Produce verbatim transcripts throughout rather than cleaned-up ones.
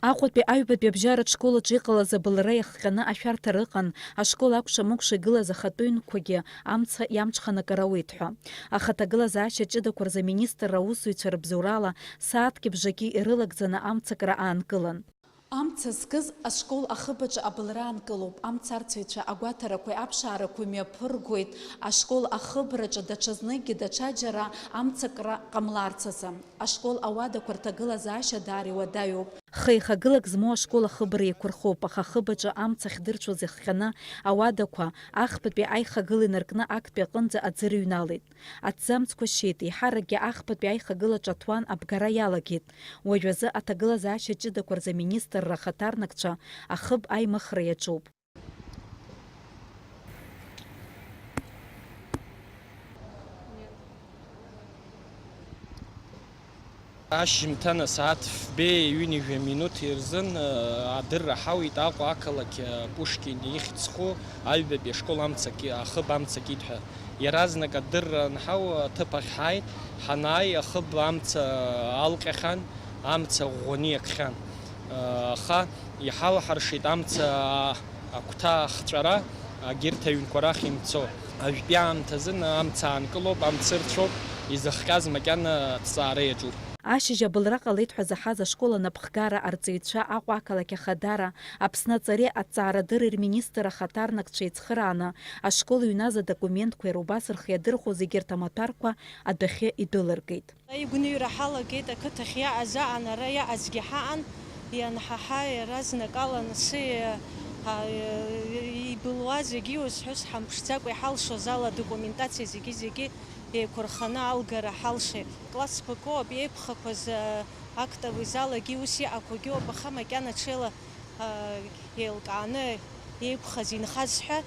Аҟәатәи аҩбатәи абжьаратә школ аҿы иҟалаз абылра иахҟьаны ашәарҭара ыҟан, ашкол акәша-мыкәша игылаз ахатәы ҩнқәагьы амца иамҽханакыр ауеит ҳәа. Аха аҭагылазаашьа ҷыдақәа рзы аминистрра аусзуҩцәа рыбзоурала сааҭки бжаки ирылагӡаны амцакра аанкылан. Амца зкыз ашкол ахыбаҿы абылра аанкылоуп, амцарцәаҩцәа агәаҭарақәеи аԥшаарақәеи мҩаԥыргоит, ашкол ахыбраҿы даҽазныкгьы даҽаџьара амцакра ҟамларц азы. Ашкол ауадақәа рҭагылазаашьа даара иуадаҩуп. Хы-еихагылак змоу ашкол ахыбра еиқәырхоуп, аха ахыбаҿы амца ахьдырцәоз иахҟьаны ауадақәа, ахԥатәи аихагыла инаркны актәи аҟынӡа аӡы рыҩналеит. Аҭӡамцқәа шьеит, еиҳаракгьы ахԥатәи аихагылаҿ аҭуан абгара иалагеит. Уажәазы аҭагылазаашьа ҷыдақәа рзы аминистрра ахаҭарнакцәа ахыб аимыхра иаҿуп. Ашьжьымҭан асааҭ фбеи ҩынҩажәа минуҭи рзын, э, адырра ҳауит Аҟәа ақалақь, э, Пушкин ихьӡ зху аҩбатәи ашкол амца ки-, ахыб амца кит ҳәа. Иаразнак адырра анҳау аҭыԥ ахь ҳааит. Ҳанааи, ахыб амца алҟьахьан, амца ӷәӷәаны иакхьан. Э, аха иҳалҳаршеит амца агәҭа ахҵәара, агьырҭ аҩнқәа рахь имцо. Ажәтәи аамҭазын амца аанкылоуп, амца ырцәоуп, изыхҟьаз макьана аҭҵаара иаҿуп. Ашьыжь абылра ҟалеит ҳәа заҳаз ашкол анапхгара арҵаҩцәа Аҟәа ақалақь Ахадара, Аԥсны аҵареи аҭҵаарадырреи рминистр ахаҭарнакцәа еицхырааны, ашкол иҩназ адокументқәа иара убас рхы иадырхәоз егьырҭ амаҭәарқәа адәахьы идәылыргеит. Игәныҩра ҳалагеит, ақыҭахь иааз аан, ара иаазгьы ҳаан, ианҳаҳа, иаразнак ала асы, ибылуа зегьы иузҳәоз ҳамԥшӡакәа иҳалшоз ала адокументациа зегьы-зегьы еиқәырханы алгара ҳалшеит. Классқәак ыҟоуп, еиԥхақәаз, актовый залагьы ус иҟақәагьы ыҟоуп, аха макьана ҽеила еилкааны еиқәхаз, инхаз ҳәа,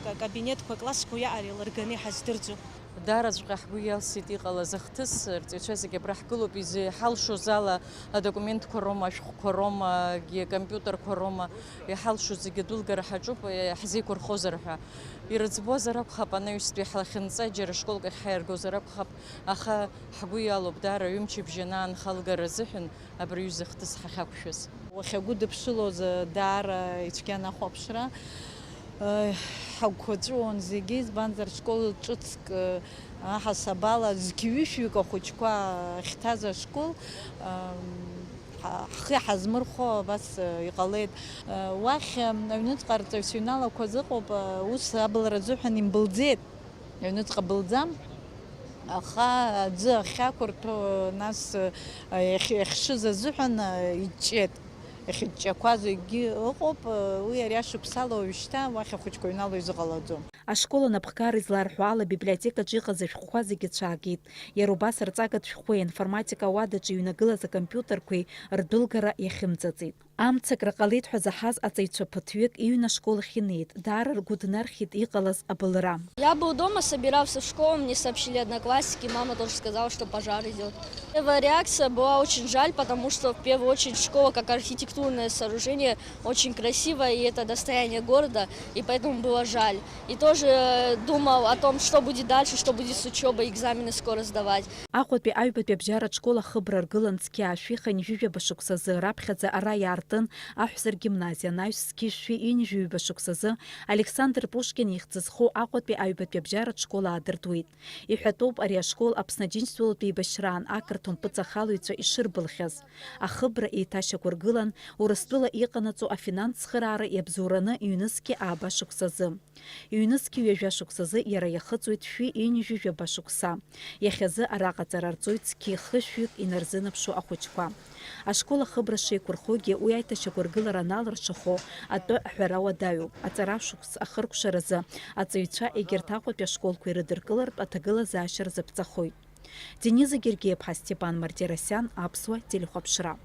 ка-, кабинетқәа, классқәа уиаҟара еилырганы иҳаздырӡом. Даараҵәҟьа ҳгәы иалсит иҟалаз ахҭыс, арҵаҩцәа зегьы абра ҳгылоуп, изы-, иҳалшоз ала адокументқәа роума, ашәҟәқәа роума, егьи акомпиутерқәа роума, иҳалшо зегьы адәылгара ҳаҿуп, иаҳзеиқәырхозар ҳәа. Ирыӡбуазар акәхап, анаҩстәи ҳлахьынҵа џьара школк ахь ҳаиаргозар акәхап, аха ҳгәы иалоуп, даара ҩымчыбжьа анаанхалгара азыҳәан абри аҩыза ахҭыс ҳахьақәшәаз. Уахьагәыдыԥшылоз, даара ицәгьан ахәаԥшра. Ҳагәқәа ҵәыуон зегьы, избанзар, школ ҿыцк, аҳасабала зқьи-ҩышәҩык ахәыҷқәа ахьҭаз ашкол, ҳа-, ҳхы иҳазмырхәо абас иҟалеит. Уахь аҩныҵҟа арҵаҩцәа иҩналақәаз ыҟоуп, ус абылра азыҳәан имбылӡеит. Аҩныҵҟа былӡам, аха аӡы ахьақәырҭәо, нас, иахь-, иахьшыз азыҳәан, иҷҷеит. Иахьыҷҷақәаз егьи ыҟоуп, уи ари ашықәсала уажәшьҭа уахь ахәыҷқәа ҩнало изыҟалаӡом. Ашкол анапхгара изларҳәо ала, абиблиотекаҿы иҟаз ашәҟәқәа зегьы цәаагеит. Иара убас арҵагатә шәҟәқәеи аинформатика ауадаҿы иҩнагылаз акомпиутерқәеи рдәылгара иахьымҵыҵит. Амцакра ҟалеит ҳәа заҳаз аҵаҩцәа ԥыҭҩык иҩны ашкол ахь инеит, даара ргәы днархьит иҟалаз абылра. Я был дома, собирался в школу, мне сообщили одноклассники, мама тоже сказала, что пожар идёт. Первая реакция была очень жаль, потому что в первую очередь школа как архитектурное сооружение очень красивое, и это достояние города, и поэтому было жаль. И тоже, э, думал о том, что будет дальше, что будет с учёбой, экзамены скоро сдавать. Аҟәатәи аҩбатәи абжьаратә школ ахыбра ргылан зқьи аашәи хынҩажәижәаба шықәсазы, раԥхьаӡа ара иаартын аҳәса ргимназиа, анаҩс зқьи шәи ҩынҩажәижәаба шықәсазы Александр Пушкин ихьӡ зху Аҟәатәи аҩбатәи абжьаратә школ аадыртуеит. Иҳәатәуп, ари ашкол Аԥсны Аџьынџьтәылатәи еибашьраан ақырҭуа мпыҵахалаҩцәа ишырбылхьаз. Ахыбра еиҭашьақәыргылан Урыстәыла иҟанаҵо афинанс цхыраара иабзоураны ҩнызқьи ааба шықәсазы. Ҩнызқьи ҩажәа шықәсазы иара иахыҵуеит шәи ҩынҩажәижәаба шықәса. Иахьазы араҟа аҵара рҵоит зқьи хышәҩык инарзынаԥшуа ахәыҷқәа. Ашкол ахыбра шеиқәырхогьы, уи аиҭашьақәыргылара аналыршахо атәы аҳәара уадаҩуп. Аҵара шықәс ахыркәшаразы аҵаҩцәа егьырҭ Аҟәатәи ашколқәа ирыдыркылартә аҭагылазаашьа рзаԥҵахоит. Дениза Гергиаԥҳа, Степан Мартиросиан, Аԥсуа телехәаԥшра.